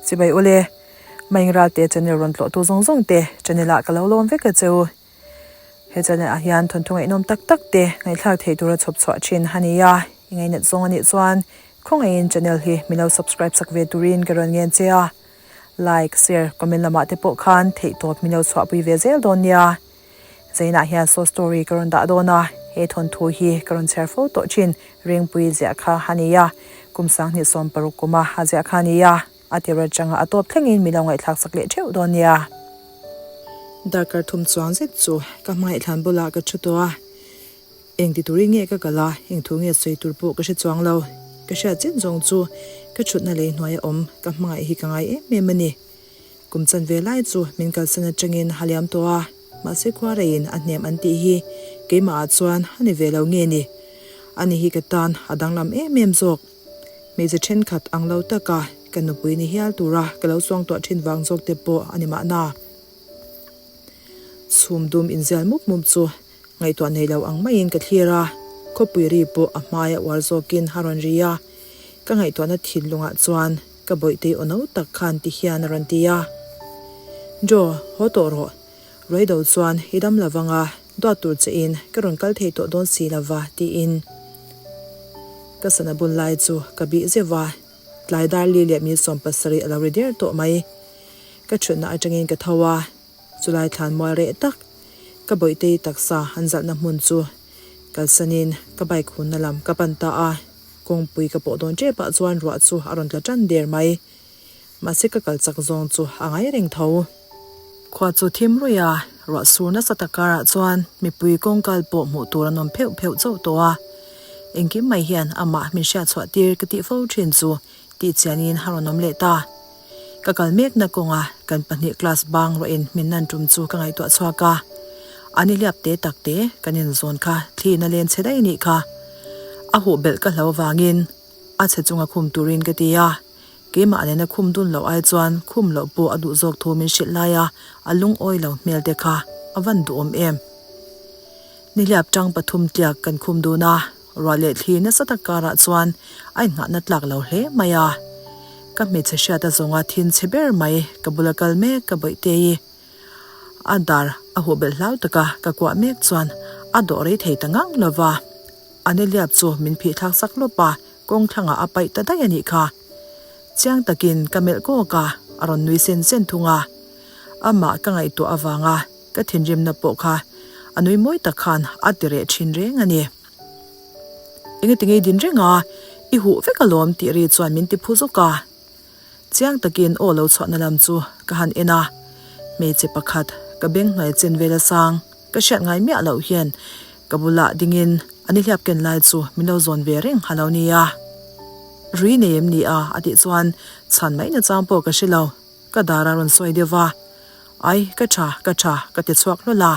Chibai ule, Maing Ralte channel rawn tlawhtu zawng zawng te channel ah ka lo lawm vek a che u. He channel ah hian thawnthu ngaihnawm tak tak te ngaihthlak theih tura chhawp chhuah thin a ni a, i ngainat zawng a nih chuan khawngaihin channel hi min lo subscribe sak ve turin ka rawn ngen che a. Like, share, comment lamah te pawh khan theihtawp min lo chhuahpui ve zel dawn nia. Zainah hian saw story ka rawn dah dawn a, he thawnthu hi ka rawn chhiar fo tawh thin Rengpui ziah kha a ni a, kum 2016 kuma a ziah kha a ni a, a ti rat changa a tawp thlengin min lo ngaihthlak sak leh theuh dawn nia. Darkar thum chuang zet chu ka hmangaihthlan bulah ka thu tawh a, eng ti turin nge ka kal a, eng thu nge sawi tur pawh ka hre chuang lo. Ka hriat chin zawng chu ka thutna lei hnuaia awm ka hmangaih hi ka ngai em em a ni. Kum chan ve lai chu min kalsan atangin a liam tawh a, mahse khuareiin a hnem an tih hi keimah ah chuan a ni ve lo nge ni? Ani hi ka tan a danglam em em zawk. Hmeichhe thenkhat ang lo taka ka nupui ni hial tura ka lo suangtuah thin vang zawk te pawh a ni mahna. Chhum dum inzial mup mup chu ngaihtuah nei lo ang maiin ka thlir a, khawpui ri pawh a hmaia uar zawkin a rawn ri a, ka ngaihtuahna thinlungah chuan ka bawihtei aw no tak khan ti hian a rawn ti a. Joe, haw tawh rawh. Ruaido chuan i dam lo vang a, duat tur che in ka rawn kal thei tawh dawn si lo va tiin ka sana bun lai chu ka bih zeuh a, tlai dar li leh min 70 a lo ri der tawh mai. Ka thutna atangin ka tho a. Chulai thlan mual reh tak, ka bawihtei taksa an zalhna hmun chu kalsanin ka bike hunna lam ka pan ta a, kawngpui ka pawh dawn tep ah chuan ruah chu a rawn tla tan der mai. Mahse ka kal chak zawng chu a ngai reng tho. Khua chu thim ruih a, ruah sur nasa tak karah chuan mipui kawngkal pawh hmuh tur an awm pheuh pheuh chauh tawh a. Engkim mai hian amah min hriatchhuah tir ka tih fo thin chu tih chianin a rawn awm leh ta. Ka kal mekna kawnga kan pahnih class bang rawhin min nan tum chu ka ngaihtuah chhuak a. A ni hliap te tak te kan inzawn kha thliin a len chhe daih nih kha. A huh belh ka hlo vangin a chhe chunga khum turin ka ti a. Keimah nena khum dun loh ai chuan khum loh pawh a duh zawk thu min hrilh lai a, a lungawi lo hmel te kha a van duhawm em. Nihliap tang pathum tliak kan khum dun a. Ruah leh thli nasa tak karah chuan a inngahna tlak lo hle mai a. Ka hmeichhe hriat a zawnga thin chhe ber mai ka bula kal mek ka bawihte-i a dar a huh belh hlau taka ka kuah mek chuan a dawh rei thei ta ngang lo va. A niliap chu min phih thlak sak lawp a, kawng thlangah a paih ta daih a nih kha. Chiang takin ka melh kawk a, a rawn nui sen sen thung a. Amah ka ngaihtuah avanga ka thinrimna pawh kha a nui mawi tak khan a ti reh thin reng a ni. Engati ngei din reng a, i huh vek alawm tih ri chuan min ti phu zawk a. Chiang takin aw lo chhuahna lam chu ka han en a, hmeichhe pakhat ka beng hnuai chen vel a sang ka hriat ngai miah loh hian ka bulah dingin a nihliap ken lai chu min lo zawn ve reng a lo nia. Rui nei em ni a? a tih chuan chhan mai nachang pawh ka hre lo. Ka dar a rawn sawi deuh va, Ai, ka tha, ka tha, ka ti chhuak hlawl a.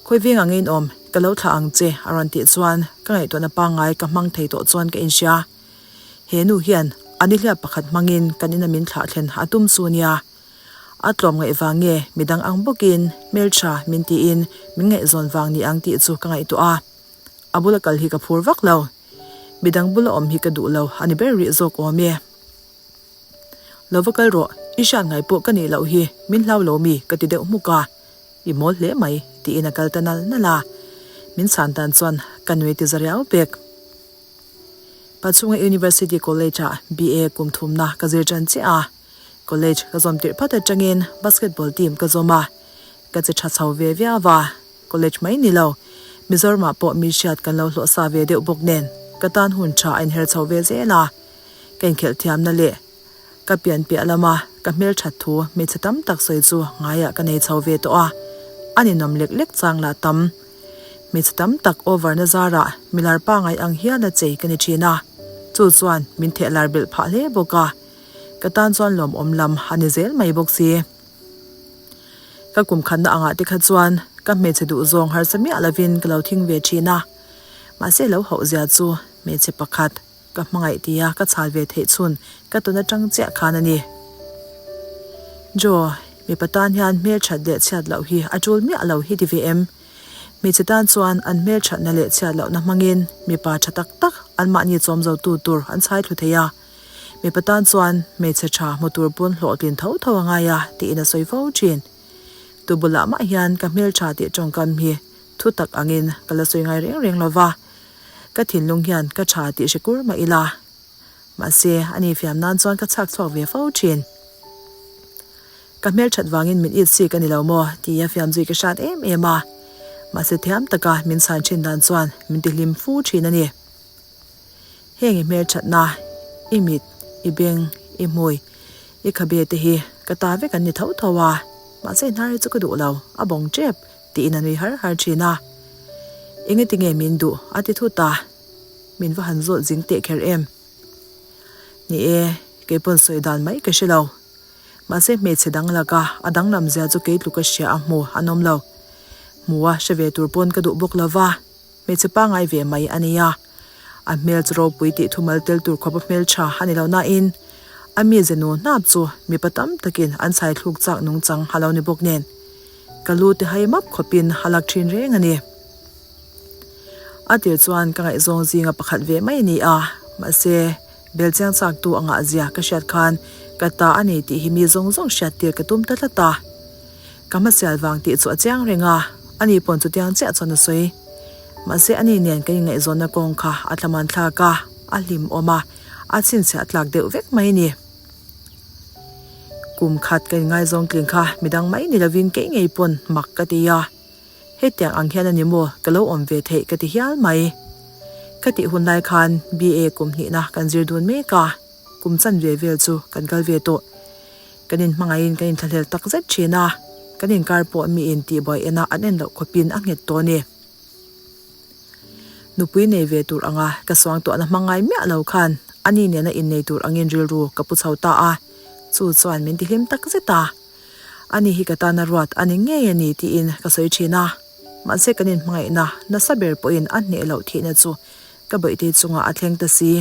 Khawi veng ang in awm, ka lo thlah ang che, a rawn tih chuan ka ngaihtuahna pangngai ka hmang thei tawh chuan ka inhria. He nu hian a nihliap pakhat hmangin kan ina min thlah thlen a tum chu nia. A tlawm ngaih vang nge midang ang bawkin hmeltha min tiin min ngaihzawn vang ni ang tih chu ka ngaihtuah a. A bula kal hi ka phur vak lo. Midang bula awm hi ka duh lo a ni ber rih zawk awm e. Lo va kal rawh, i hriat ngai pawh ka nih loh hi, min hlau lo mi ka ti deuh hmuk a, i mawl hle mai tiin a kal ta nal nal a, min chhan tan chuan ka nui ti za riau pek. Pachhunga University College ah BA kum thumna ka zir tan chiah a, college ka zawm tirh phat atangin basketball team ka zawm a, ka che tha chho ve viau a, college mai ni lo, Mizoramah pawh mi hriat kan lo hlawh sa ve deuh bawk nen ka tan hun tha a inher chho ve zel a. Ka inkhelh thiamna leh ka pian piah lama ka hmelthat thu hmeichhe tam tak sawi chu ngaiah ka nei chho ve tawh a, a ninawm lek lek chang lah tam. Hmeichhe tam tak over na zarah milar pangai ang hiala chei ka ni thin a, chu chuan min theh lar belh phah hle bawk a, ka tan chuan lawmawm lam a ni zel mai bawk si. Ka kum khatna angah te kha chuan ka hmeichhe duhzawng harsa miah lovin ka lo thing ve thin a, mahse lo hauh zia chu hmeichhe pakhat, Ka hmangaih tia ka chhal ve theih chhun ka tun atang chiah khan a ni. Joe, mipa tan hian hmelthat leh chhiat loh hi a tul miah lo hi ti ve em? Hmeichhe tan chuan an hmelthatna leh chhiat lohna hmangin mipa tha tak tak anmahni chawm zo tu tur an chhai thlu thei a. Mipa tan chuan hmeichhe tha hmu tur pawn hlawhtlin tho tho a ngai a tiin a sawi fo thin. Tu bulah mah hian ka hmeltha tih tawngkam hi thu tak angin ka la sawi ngai reng reng lo va, ka thinlung hian ka tha tih hre kur mah ila. Mahse, a ni fiam nan chuan ka chhak chhuak ve fo thin. Ka hmelthat vangin min it sik a ni lo maw? tia fiam zui ka hrat em em a. Mahse thiam taka min chhan thin dan chuan min ti hlim fu thin a ni. Heng i hmelthatna, i mit, i beng, i hmui, i khabe te hi ka ta vek an ni tho tho a, mahse i hnar hi chu ka duh lo, a bawng tep, tiin a nui har har thin a. Engati nge min duh? a ti thut a. Min va han zawt zing teh kher em? Ni e, kei pawn sawi dan mai ka hre lo. Mahse hmeichhe dang laka a danglam zia chu kei tluka hria a hmu an awm lo. Hmu a hre ve tur pawn ka duh bawk lo va, hmeichhe pangngai ve mai a nia. A hmel chu ropui tih thumal tel tur khawpa hmeltha a ni lo nain a mize nu hnap chu mipa tam takin an chhai thluk chak nungchang a lo ni bawk nen ka lu te hai map khawpin a lak thin reng a ni. A tir chuan ka ngaihzawng zinga pakhat ve mai a ni a, mahse belchiang chak tu angah zia ka hriat khan ka ta a ni tih hi mi zawng zawng hriat tir ka tum ta tlat a. Ka hmasial vang tih chu a chiang reng a, ani pawn chutiang chiah chuan a sawi. Mahse ani nen kan inngaihzawnna kawng kha a thlamuan thlak a, a hlim awm a, a chhinchhiah tlak deuh vek mai a ni. Kum khat ka inngaizawng tling kha midang mai ni lovin kei ngei pawn mak ka ti a. Hetiang ang hian a ni maw ka lo awm ve theih ka ti hial mai. Ka tih hun lai khan BA kum hnihna kan zir dun mek a, kum chanve vel chu kan kal ve tawh. Kan inhmangaihin kan inthlahlel tak zet thin a, kan inkar pawh miin tihbuai ena an en loh khawpin a nghet tawh a ni. Nupui nei ve tur anga ka suangtuahna hmangai miah lo khan ani nena innei tur angin rilru ka pu chho ta a, chu chuan min tihlim tak zet a. Ani hi ka tana ruat a ni ngei a ni tiin ka sawi thin a, mahse kan inhmangaihna nasa ber pawhin a hneh loh thihna chu ka bawihte chungah a thleng ta si.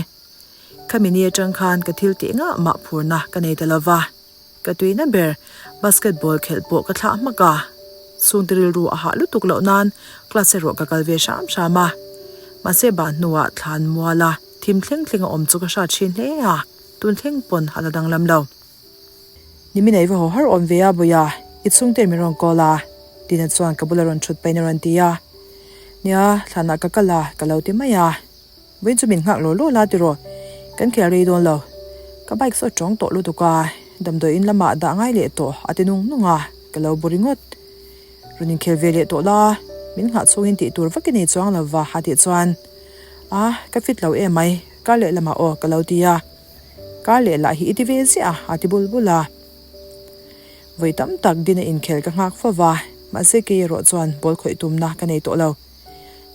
Khami ni atang khan ka thil tih ngah mah phurna ka nei ta lova, ka tuina ber basketball khelh pawh ka thlah hmak a, chhungte rilru a hah lutuk loh nan class erawh ka kal ve hram hram a, mahse bah hnuah thlan muala thim thleng thleng a awm chu ka hrat thin hle a, tun thleng pawn a la danglam lo. Nimin ei va haw har awm ve a Bawia, i chhungte min rawn call a, Tina chuan ka bula rawn thut pahin a rawn ti a. Nia, thlanah ka kal a, ka lo ti mai a. Vawiin chu min nghak law law la tiraw, kan khel rei dawn lo. Ka bike saw tawng tawh lutuk a, damdawi in lamah dah ngai leh tawh a ti nung nung a, ka lo bu ringawt. Rawn inkhel ve leh tawh la, min nghah chhungin tih tur vak i nei chuang lo va a tih chuan, A, ka fit lo em mai, kar leh lamah aw ka lo ti a. Kar leh lah hi i ti ve ziah a, a ti bul bul a. Vawi tam tak din a inkhel ka nghak fo va, mahse kei erawh chuan ball khawih tumna ka nei tawh lo.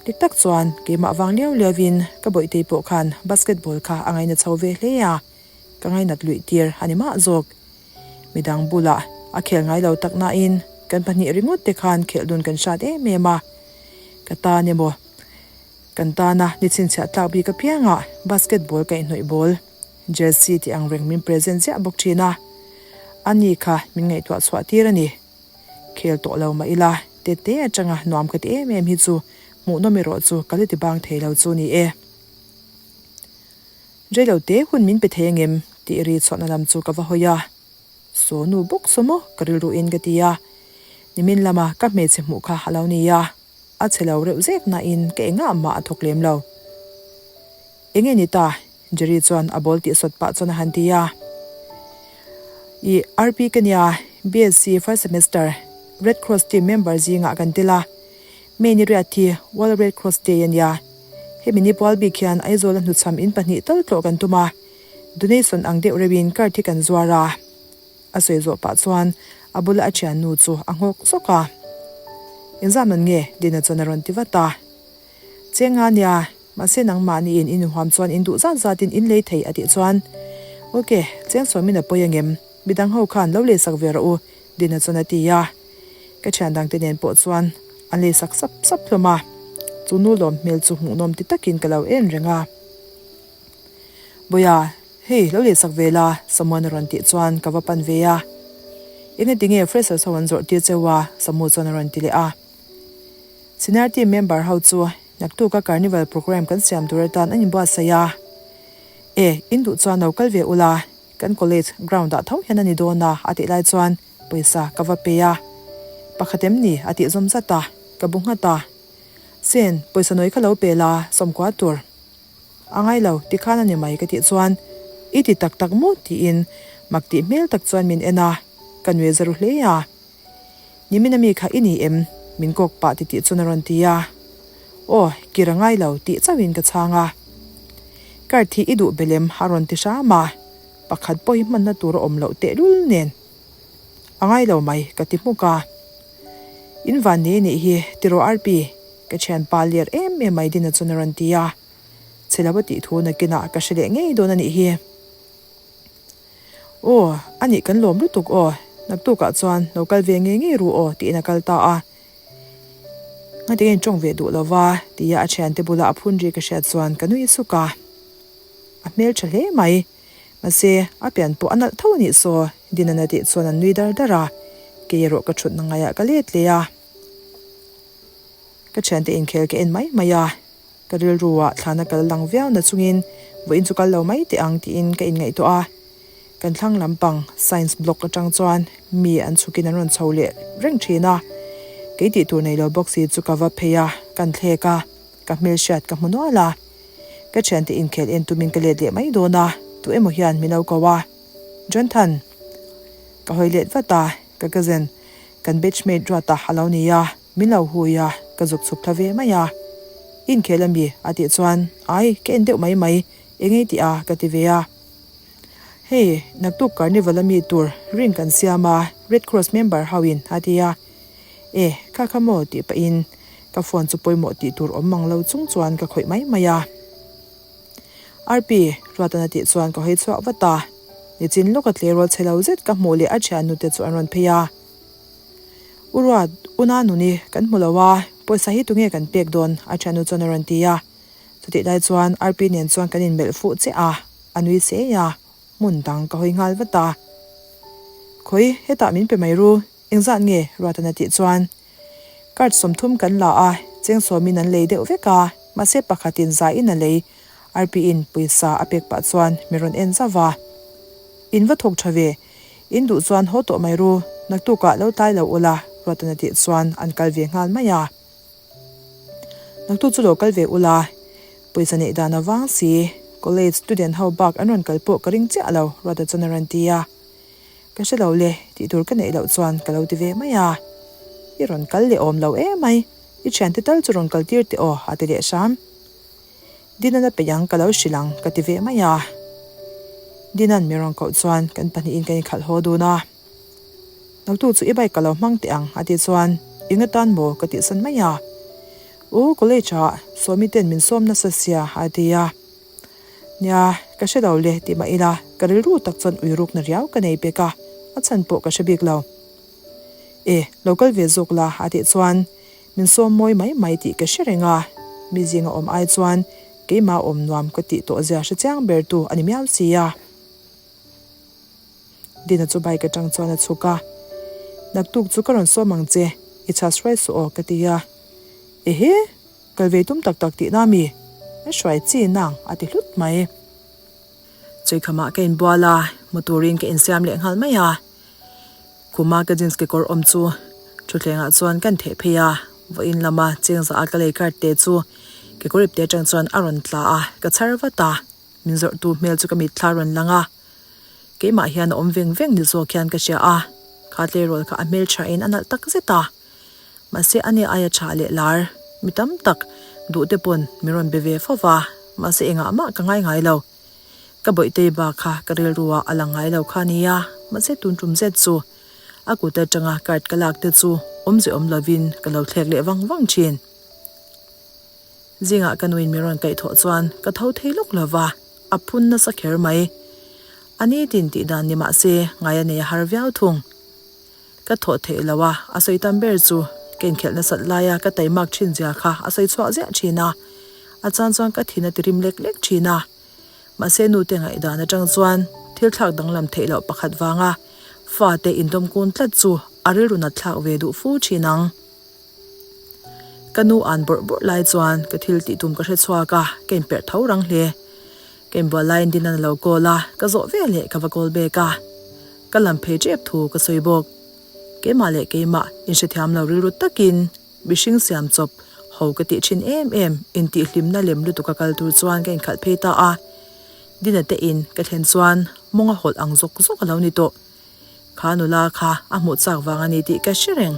Dik tak chuan keimah vang liau liau in ka bawihtei pawh khan basketball kha a ngaina chho ve hle a, ka ngainat luih tir a ni mah zawk. Midang bulah a khel ngai lo tak nain kan pahnih ringawt te khan khelh dun kan hrat em em a, ka tan emaw kan tana ni chhinchhiah tlak bik apiangah basketball ka inhnawih bawl jersey tih ang reng min present ziah bawk thin a, ani kha min ngaihtuah chhuah tir a ni. Khel tawh lo mah ila, tete atanga nuam ka ti em em hi chu hmuhnawm erawh chu ka la ti bang thei lo chu ni e. Reilo te hun min pe thei angem tih ri chhuahna lam chu ka va hawi a, Saw nu bawk saw maw ka rilru in ka ti a, nimin lama ka hmeichhe hmuh kha a lo ni a, a chhe lo reuh zek nain ka engah mah a thawk lem lo. Enge ni ta? Jerry chuan a ball tih sawt pah chuan a han ti a. I RP ka nia, BSc first semester, Red Cross team member zingah kan tel a. May ni riat hi World Red Cross Day a nia. Hemi ni pual bik hian Aizawl a hnuchham in pahnih tal tlawh kan tum a, donation ang deuh reuhin card hi kan zuar a. A sawi zawh pah chuan a bula a thiannu chu a nghawk zawk a. Engzam nan nge? Dina chuan a rawn ti vat a. Chenga nia, mahse nangmahni in inhuam chuan in duh zat zatin in lei thei a tih chuan, Ok, cheng sawmin a pawi angem, midang ho khan lo lei sak ve rawh u, Dina chuan a ti a. Ka thian dangte nen pawh chuan an lei sak sap sap hlawm a, chu nu lawm hmel chu hmuhnawm ti takin ka lo en reng a. Bawia, hei lo lei sak ve la, Samuan a rawn tih chuan ka va pan ve a. Engati nge freshers ho an zawrh tir cheu a? Samu chuan a rawn ti leh a. Senior team member ho chu naktuka carnival programme kan siam tur atan an inbuatsaih a. E, in duh chuan lo kal ve ula, kan college ground ah tho hian a ni dawn a a tih lai chuan pawisa ka va pe a. Pakhat em ni a tih zawm zat a, ka bu nghat a. Sen, pawisa nawi kha lo pe la, sawmkua tur. A ngai lo, tikhan a ni mai ka tih chuan i ti tak tak maw tiin mak tih hmel tak chuan min en a, ka nui za ru hle a. Nimin ami kha i ni em? Min kawk pah titih chuan a rawn ti a. Aw, kir a ngai lo tih chauhin ka chhang a. Card hi i duh belem a rawn ti hram a, pakhat pawh hi hmanna tur a awm loh tehlul nen. A ngai lo mai ka ti hmuk a. In van nei nih hi tiraw Arpi? Ka thianpa ler em em mai Dina chuan a rawn ti a. Chhe lo a tih thu nakinah ka hre leh ngei dawn a nih hi. Aw, a nih kan lawm lutuk aw, naktukah chuan lo kal ve ngei ngei ru aw tiin a kal ta a. Ngatinge in tawng ve duh lo va tia a thiante bula a phun ri ka hriat chuan ka nui suk a. A hmel tha hle mai. Mahse, a pian pawh a nalh tho a nih saw, Dinana tih chuan an nui dar dar a, kei erawh ka thutna ngaiah ka let leh a. Ka thiante inkhel ka en mai mai a, ka rilruah thlana kal lang viau na chungin vawiin chu kal lo mai teh ang tiin ka inngaihtuah a. Kan thlang lampang Science block atang chuan mi an chhukin an rawn chho leh reng thin a, kei tih tur nei lo bawk si chu ka va phei a, kan thlek a. Ka hmelhriat ka hmu nual a, ka thiante inkhel en tumin ka let leh mai dawn a, tu emaw hian min lo ko a, Jonthan! Ka hawi let vat a, ka cousin, kan batchmate Ruata a lo ni a, min lo hui a, ka zuk chhuk thla ve mai a. I inkhel ami? a tih chuan, Ai, ka en deuh mai mai, eng ei tih a? ka ti ve a. Hei, naktuk carnival ami tur ring kan siam a, Red Cross member ho in, a ti a. E, kha kha maw tih pahin ka phone chu pawimawh tih tur awm mang lo chung chuan ka khawih mai mai a. Arpi, Ruatana tih chuan ka hawi chhuak vat a. Nichin lawka tleirawl chhe lo zet ka hmuh leh a thiannu te chu an rawn phei a. U Ruat, u Nanuni kan hmu lo a, pawisa hi tunge kan pek dawn? a thiannu chuan a rawn ti a. Chutih lai chuan Arpi nen chuan kan inmelh fuh chiah a, a nui sei a, hmun dang ka hawi nghal vat a. Khawi, hetah min pe mai ru, Engzat nge? Ruatana tih chuan card 30 kan la a, cheng sawmin an lei deuh vek a, mahse pakhatin zaiin a lei. RP-in pawisa a pek pah chuan mi rawn en zauh va. In va thawk tha ve, in duh chuan haw tawh mai ru, naktukah lo tlai lo ula, Ruatana tih chuan an kal ve nghal mai a. Naktuk chu lo kal ve ula, pawisa neih dan avang si, college student ho bak an rawn kal pawh ka ring chiah lo, Ruata chuan a rawn ti a. Ka hre lo le, tih tur ka neih loh chuan ka lo ti ve mai a. I rawn kal leh awm lo emai, i thiante tal chu rawn kal tir teh aw a ti leh hram. Dinan a peih ang ka lo hrilh ang ka ti ve mai a. Dinan mi rawn koh chuan kan pahnihin kan inkhalh haw dun a. Naktu chu i bike ka lo hmang teh ang a tih chuan eng atan maw ka tihsan mai a. U college ah Sawmi ten min sawm nasa sia a ti a. Nia, ka hre lo le tih mah ila, ka rilru tak chuan ui rukna riau ka nei pek a, a chhan pawh ka hre bik lo. E, lo kal ve zawk la a tih chuan min sawm mawi mai mai tih ka hre reng a, mi zinga awm ai chuan keimah awm nuam ka tih tawh zia hre chiang ber tu a ni miau si a. Dina chu bike atang chuan a chhuk a, Naktuk chu ka rawn sawm ang che, i chhas hruai suh aw ka ti a. Ehe! Kal ve tum tak tak tihna mi? A hruai chi nang a ti hlut mai. Chawikhamah ka inbual a, mu turin ka insiam leh nghal mai a. Khuma ka jeans kekawr awm chu thutthlengah chuan kan theh phei a, vawiin lama chengza a ka lei card te chu kekawr ipte atang chuan a rawn tla a, ka chhar vat a, min zawrhtu hmel chu ka mitthla rawn lang a. Keimah hian a awm veng veng ni zawk hian ka hria a, kha tleirawl kha a hmelthain a nalh tak zet a. Mahse a ni aia tha leh lar mi tam tak duh te pawn min rawn be ve fo va, mahse engah mah ka ngai ngai lo. Ka bawihtei bak kha ka rilru ah a lang ngai lo kha nia, mahse tun tum zet chu a kut atanga card ka lak te chu awmze awm lovin ka lo thlek leh vang vang thin. Zingah ka nuin min rawn kaihthawh chuan ka tho thei lawk lo va, a phun nasa kher mai. A nitin tih dan ni mahse ngai a nei a har viau thung. Ka thawh theih lo a, a sawi tam ber chu ka inkhelh nasat laia ka taimak thin zia kha a sawi chhuah ziah thin a, a chan chuan ka thin a ti rim lek lek thin a. Mahse nute ngaihdan atang chuan thil thlak danglam theih loh pakhat vanga fate indawm kun tlat chu a rilru nat thlak ve duh fu thin ang. Ka nu an bawrh bawrh lai chuan ka thil tih tum ka hre chhuak a, ka inperh tho rang hle. Ka inbual laiin Dinan a lo call a, ka zawh veleh ka va call back a. Ka lam phei tep thu ka sawi bawk. Keimah leh keimah inhrethiam lo rilru takin mihring siam chawp ho ka tih thin em em intihhlimna lem lutuk a kal tur chuan ka inkhalh phei ta a. Dina te in ka thlen chuan mawng a hawlh ang zawk zawk a lo ni tawh. Kha nula kha a hmuh chak vang a ni tih ka hre reng.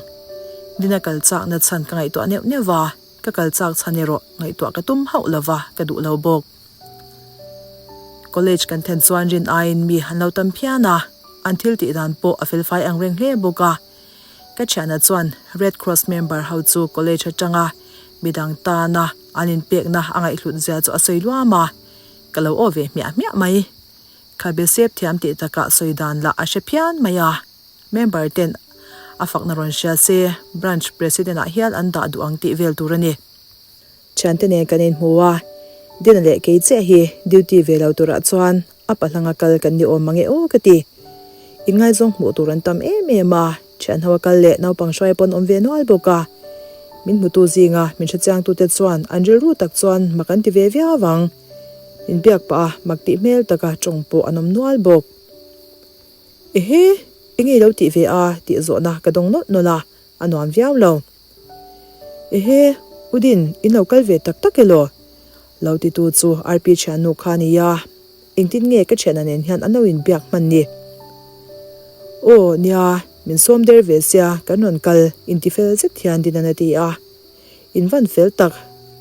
Dina kal chakna chhan ka ngaihtuah neuh neuh va, ka kal chak chhan erawh ngaihtuah ka tum hauh lo va, ka duh lo bawk. College kan thlen chuan rin aiin mi an lo tam phian a, an thil tih dan pawh a felfai ang reng hle bawk a. Ka thiana chuan Red Cross member ho chu college atanga midang tana an inpekna a ngaihhlut zia chu a sawi luam a, ka lo aw ve hmiah hmiah mai. Khabe sep thiam tih takah sawi dan lah a hre phian mai a, member ten a fakna rawn hria se branch president ah hial an dah duh ang tih vel tur a ni. Thiante nen kan inhmu a, Dina leh kei chiah hi duty ve lo turah chuan a pahlanga kal kan ni awm mange aw ka ti. Inngaizawng hmuh tur an tam em em a, thian ho a kal leh naupang hruai pawn awm ve nual bawk a. Min hmutu zinga min hrechiangtute chuan an rilru tak chuan mak an ti ve viau ang. Min biak pah a mak tih hmel taka tawng pawh an awm nual bawk. Ehe, enge i lo tih ve a tih zawhna ka dawng nawlh nawlh a, a nuam viau lo. Ehe, U Din, in lo kal ve tak tak elaw? Lo titu chu RP thiannu kha a ni a, engtin nge ka thiana nen hian an lo inbiak hman ni? Aw, nia, min sawm der ve sia, kan rawn kal, intifel zet hian Dinan a ti a. In van fel tak,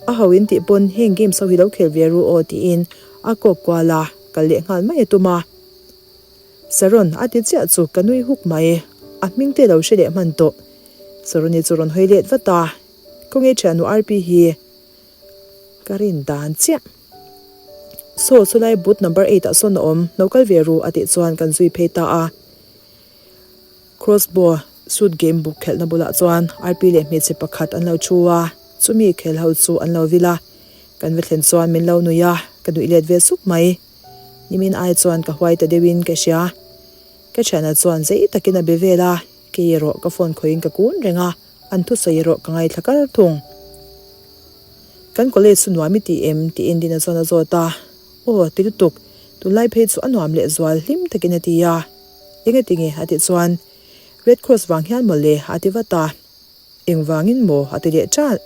a ho in tih pawn heng games ho hi lo khel ve ru aw tiin a kawk kual a, kal leh nghal mai a tum a. Saron a ti chiah chu ka nui huk mai, a hming te lo hre leh hman tawh. Saroni chu rawn hawi let vat a, Khawnge thiannu RP hi ka rin dan chiah. Saw chulai booth number eight ah sawn a awm, lo kal ve ru a tih chuan kan zui phei ta a. Crossbow shoot game buk khelhna bulah chuan RP leh hmeichhe pakhat an lo thu a, chumi khel ho chu an lo vil a. Kan va thlen chuan min lo nui a, ka nuih let ve sup mai. Nimin ai chuan ka huai ta deuhin ka hria. Ka thiana chuan zei takin a be vel a, kei erawh ka phone khawihin ka kun reng a, an thusawi erawh ka ngaithla kar thung. Kan college chu nuam i ti em? tiin Dina chuan a zawt a. Aw, ti lutuk, tunlai phei chu a nuam leh zual hlim takin a ti a. Engati nge? a tih chuan, Red Cross vang hian mawle a ti vat a. Engvangin maw? a ti leh ṭalh.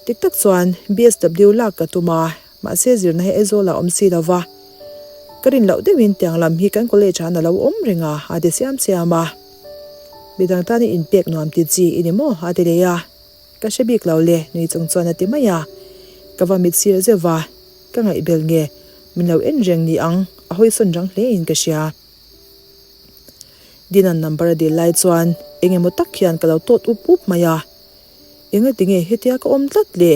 Dik tak chuan BSW lak ka tum a, mahse zirna hi Aizawl ah awm si lo va. Ka rin loh deuhin tiang lam hi kan college ah na lo awm reng a, a ti siam siam a. Midang tan i inpek nuam ti chi i ni maw? a ti leh a. Ka hre bik lo le, nui chung chuan a ti mai a. Ka va mit sir zeuh va, ka ngaihbel nge min lo en reng ni ang, a hawisawn rang hle in ka hria. Dinan number a dil lai chuan eng emaw tak hian ka lo tawt up up mai a, engati nge hetia ka awm tlat le?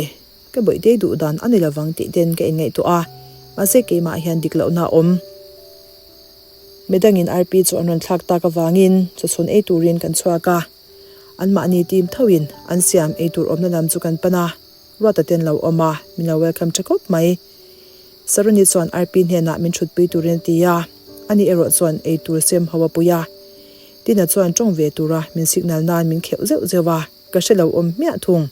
Ka bawihte duh dan a ni lovang tih ten ka inngaihtuah a, mahse keimah hian dik lohna a awm. Midangin RP chu an rawn thlak tak avangin chawchhun ei turin kan chhuak a, anmahni team thoin an siam ei tur awmna lam chu kan pan a, Ruata ten lo awm a, min lo welcome tha khawp mai. Saruni chuan RP hnenah min thutpui turin a ti a, ani erawh chuan ei tur sem ho a pui a. Tina chuan tawng ve tura min signal nan min kheuh zeuh zeuh a, ka hre lo awm hmiah thung.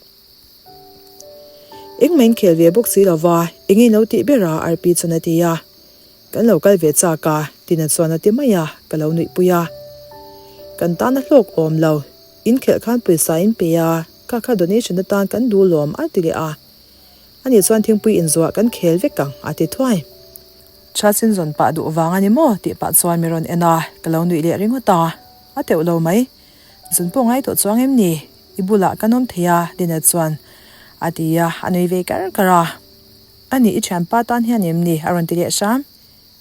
Engmah in khel ve bawk si lo va, eng in lo tih ber a RP chuan a ti a. Kan lo kal ve chak a, Tina chuan a ti mai a, ka lo nuihpui a. Kan tan a hlawk awm lo, in khelh khan pawisa in pe a, kha kha donation atan kan duh lawm a ti leh a. Ani chuan thingpui inzuah kan khel vek ang a ti thuai. Chhasin zawn pah duh vang a ni maw tih pah chuan mi rawn en a, ka lo nuih leh ringawt a. A teuh lo mai. Zun pawh ngai tawh chuang em ni? I bulah ka nawm thei a Dina chuan a ti a, a nui ve kar kar a. Ani i thianpa tan hian em ni? a rawn ti leh hram.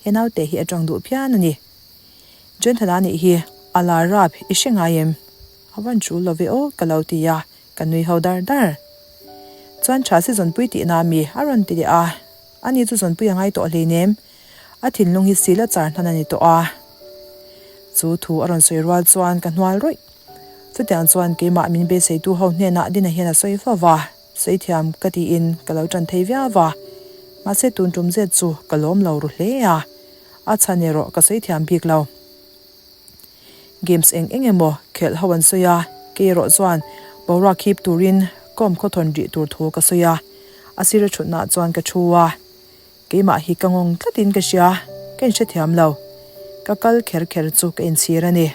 He naute hi a tawng duh phian a ni. Jonathan-a nih hi a la rap i hre ngai em? A van tul lo ve aw ka lo ti a. Ka nui ho dar dar. Chuan tha si zawnpui tihna mi a rawn ti leh a, ani chu zawnpui a ngai tawh hleinem. A thinlung hi sil a char hnan a ni tawh a. Chu thu a rawn sawi rual chuan ka hnual rawih. Chutiang chuan keimah min beiseitu ho hnenah Dina hian a sawi fo va, sawi thiam ka tiin ka lo tan thei viau va. Mahse tun tum zet chu ka lawm lo ru hle a, a chhan erawh ka sawi thiam bik lo. Games eng eng emaw khelh ho an sawi a, kei erawh chuan boruak hip turin kawm khawthawn rih tur thu ka sawi a, a sira thutnaah chuan ka thu a. Keimah hi ka ngawng tlatin ka hria, ka inhrethiam lo. Ka kal kher kher chu ka inchhir a ni.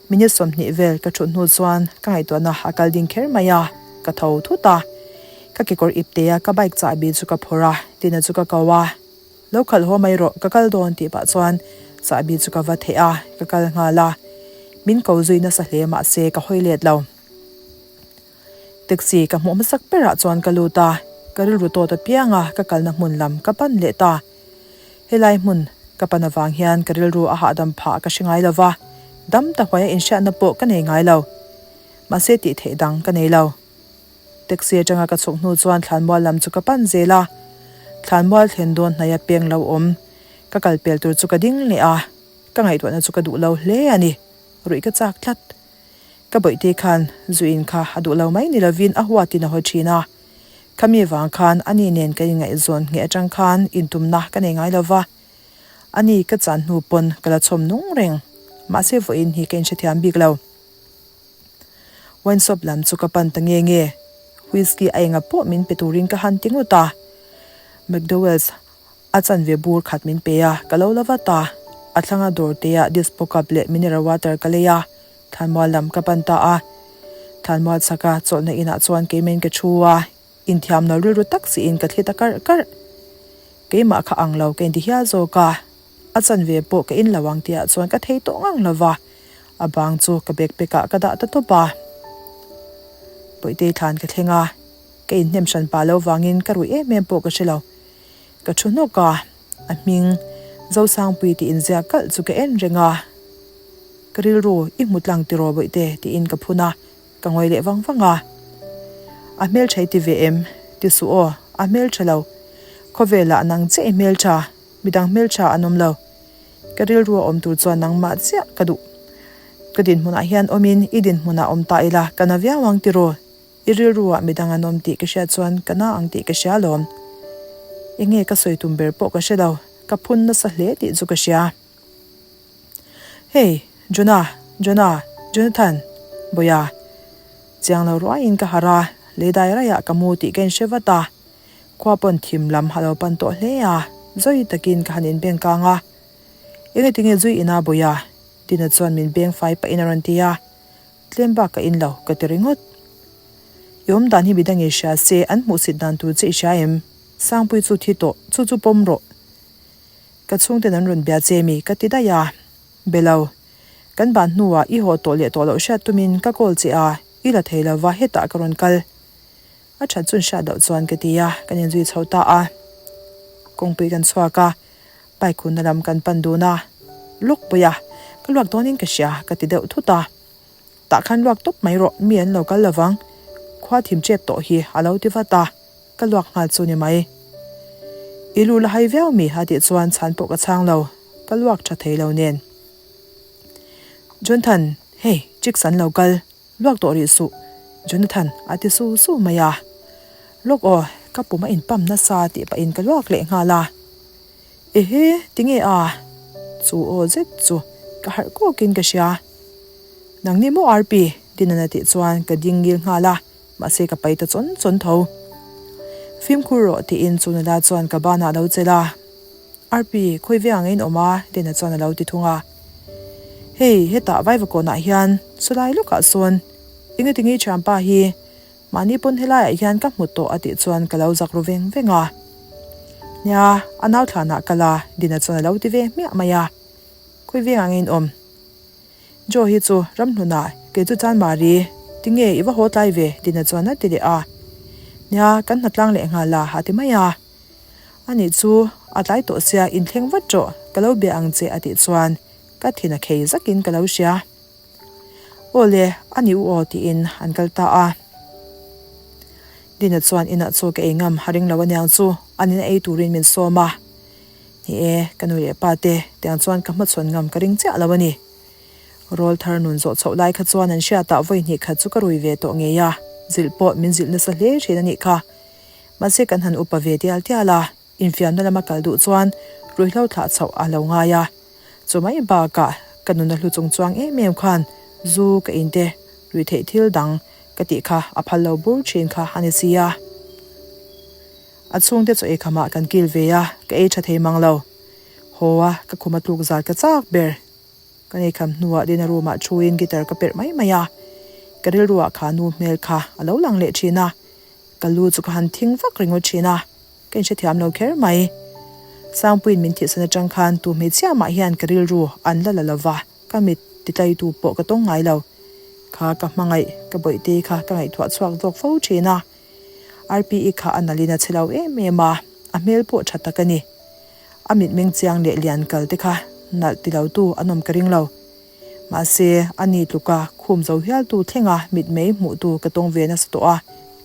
Minute 20 vel ka thut hnu chuan ka ngaihtuahna a kal ding kher mai a, ka tho thut a. Ka kekawr iptea ka bike chahbi chu ka phawrh a, Tina chu ka ko a. Lo khalh haw mai rawh, ka kal dawn tih pah chuan chahbi chu ka va theh a, ka kal nghal a. Min ko zui nasa hle mahse ka hawi let lo. Taxi ka hmuh hmasak berah chuan ka lut a, ka rilru tawt apiang a ka kalna hmun lam ka pan leh ta. Helai hmun ka pan avang hian ka rilru a hahdam phah ka hre ngai lo va, dam ta huaia inhriatna pawh ka nei ngai lo. Mahse tih theih dang ka nei lo. Taxi atanga ka chhuk hnu chuan thlanmual lam chu ka pan zel a, thlanmual thlen dawn hnaia peng lo awm ka kal pel tur chu ka ding leh a, ka ngaihtuahna chu ka duh lo hle a ni, ruih ka chak tlat. Ka bawihte khan zuin kha a duh lo mai ni lovin a huatin a haw thin a, khami vang khan ani nen kan inngaihzawn ngheh atang khan intumna ka nei ngai lo va, ani ka chan hnu pawn ka la chhawm nung reng, mahse vawiin hi ka inhrethiam bik lo. Wine shop lam chu ka pan ta nge nge, whisky a enga pawh min pe turin ka han ti ngawt a, McDowell's a chanve bur khat min pe a, ka lo la vat a, a thlanga dawr te ah dispo cup leh mineral water ka lei a, thlanmual lam ka pan ta a. Thlanmual chhaka chawlhna inah chuan keimahin ka thu a, inthiam lo rilru tak siin ka thli ta karh karh. Keimah kha ang lo ka inti hial zawk a, a chanve pawh ka in lo ang tihah chuan ka thei tawh ngang lo va, a bang chu ka backpack ah ka dah ta tawp a. Bawihtei thlan ka thleng a, ka inhnem hran pah lo vangin ka ruih em em pawh ka hre lo. Ka thu hnawk a, a hming Zosangpui tih inziak kalh chu ka en reng a. Ka rilru i hmu tlang tiraw bawihte tiin ka phun a, ka ngawi leh vang vang a. A hmeltha i ti ve em? Ti suh aw, a hmeltha lo. Khawvelah nang chiah i hmeltha, midang hmeltha an awm lo. Ka rilru a awm tur chuan nangmah chiah ka duh. Ka dinhmunah hian awmin i dinhmunah awm ta ila ka na viau ang tiraw? I rilruah midang an awm tih ka hriat chuan ka na ang tih ka hria alawm. Enge ka sawi tum ber pawh ka hre lo, ka phun nasa hle tih chu ka hria. Hey, Jonah, Jonah, Jonathan, Bawia. Chiang lo ruaiin ka harh a, lei dai raiah ka mu tih ka inhre vat a. Khua pawn thim lam a lo pan tawh hle a, zawi takin ka han inbeng kang a. Enge tinge zui ina Bawia? Tina chuan min beng fai pahin a rawn ti a. Tlem bak ka in lo, ka ti ringawt. I awm dan hi midang i hria se, an hmuhsit dan tur che i hria em? Sangpui chu thi tawh, chu chu pawm rawh. Ka chhungten an rawn bia che mi, ka ti daih a. Be lo. Kan ban hnuah i haw tawh leh tawh loh hriat tumin ka call che a, i la thei lova hetah ka rawn kal. A that chun hriat loh chuan ka ti a, kan inzui chho ta a. Kawngpui kan chhuak a, bike hunna lam kan pan dun a. Lawk pawih a, ka luak dawnin ka hria, ka ti deuh thut a. Tah khan luak tawp mai rawh, mi an lo kal lovang. Khua thim chep tawh hi a lo ti vat a, ka luak nghal chu ni mai. I lu la hai viau mi a tih chuan chhan pawh ka chhang lo, ka luak tha thei lo nen. Jonthan, hei chicks an lo kal, luak tawh rih suh Jonathan a ti su su mai a. Lawk aw, ka pum a inpam nasa tih pahin ka luak leh nghal a. Ehe, tinge a? Chu aw zet chu ka harh kawkin ka hria. Nangni maw Arpi? Dinan a tih chuan ka ding ngil nghal a, mahse ka pai ta chawn chawn tho. Fimkhur rawh tiin chu nula chuan ka banah a lo chelh a. Arpi, khawi veng ang in awm a? Dina chuan a lo ti thung a. Hei, hetah Vaivakawnah hian chulai lawkah sawn engatinge i thianpa hi Mahni pawn helaiah hian ka hmu tawh a tih chuan ka lo zak ru veng veng a. Nia, a nau thlanah kal a, Dina chuan a lo ti ve hmiah mai a. Khawi veng ang in awm? Joe hi chu ramhlunah kei chu chan Mari, tinge i va haw tlai ve? Dina chuan a ti leh a. Nia, kan hnatlang leh nghal a, a ti mai a. Anih chu, a tlai tawh sia inthleng vat rawh, ka lo bia ang che a tih chuan ka thin a khei zakin ka lo hria. Aw le, a ni u aw tiin an kal ta a. Dina chuan inah chaw ka ei ngam a ring lo aniang chu an in a ei turin min sawm a. Ni e, ka nu leh pa te tiang chuan ka hmachhawn ngam ka ring chiah lo a ni. Rawl thar nun zawh chhoh lai kha chuan an hriatah vawi hnih khat chu ka rui ve tawh ngei a, zilh pawh min zilh nasa hle thin a nih kha. Mahse kan han upa ve tial tial a. Infiamna lama kal duh chuan ruihhlo thlah chhoh a lo ngai a. Chu mai bakah ka nuna hlu chung chuang em em khan zu ka in te rui theih thil dang ka tih kha a phal lo bur thin kha a ni si a. A chhungte chaw ei khamah kan kil ve a, ka ei tha thei mang lo. Haw a, ka khum a tluk zat ka chak ber. Kan ei kham hnuah dinner room ah thuin guitar ka perh mai mai a, ka rilruah kha nu hmel kha a lo lang leh thin a, ka lu chu ka han thing vak ringawt thin a, ka inhrethiam lo kher mai. Sangpuiin min thihsan atang khan tu hmeichhia mah hian ka rilru an la la lova, ka mit titlaitu pawh ka tawng ngai lo. Kha ka hmangaih, ka bawihte kha ka ngaihtuah chhuak zawk fo thin a. RPE kha a nalhin a che lo em em a, a hmel pawh tha tak a ni. A mitmeng chiang leh lian kal te kha nalh ti lo tu an awm ka ring lo. Mahse, a ni tluka khum zo hial tu thlenga mitmei hmuh tu ka tawng ve nasa tawh a,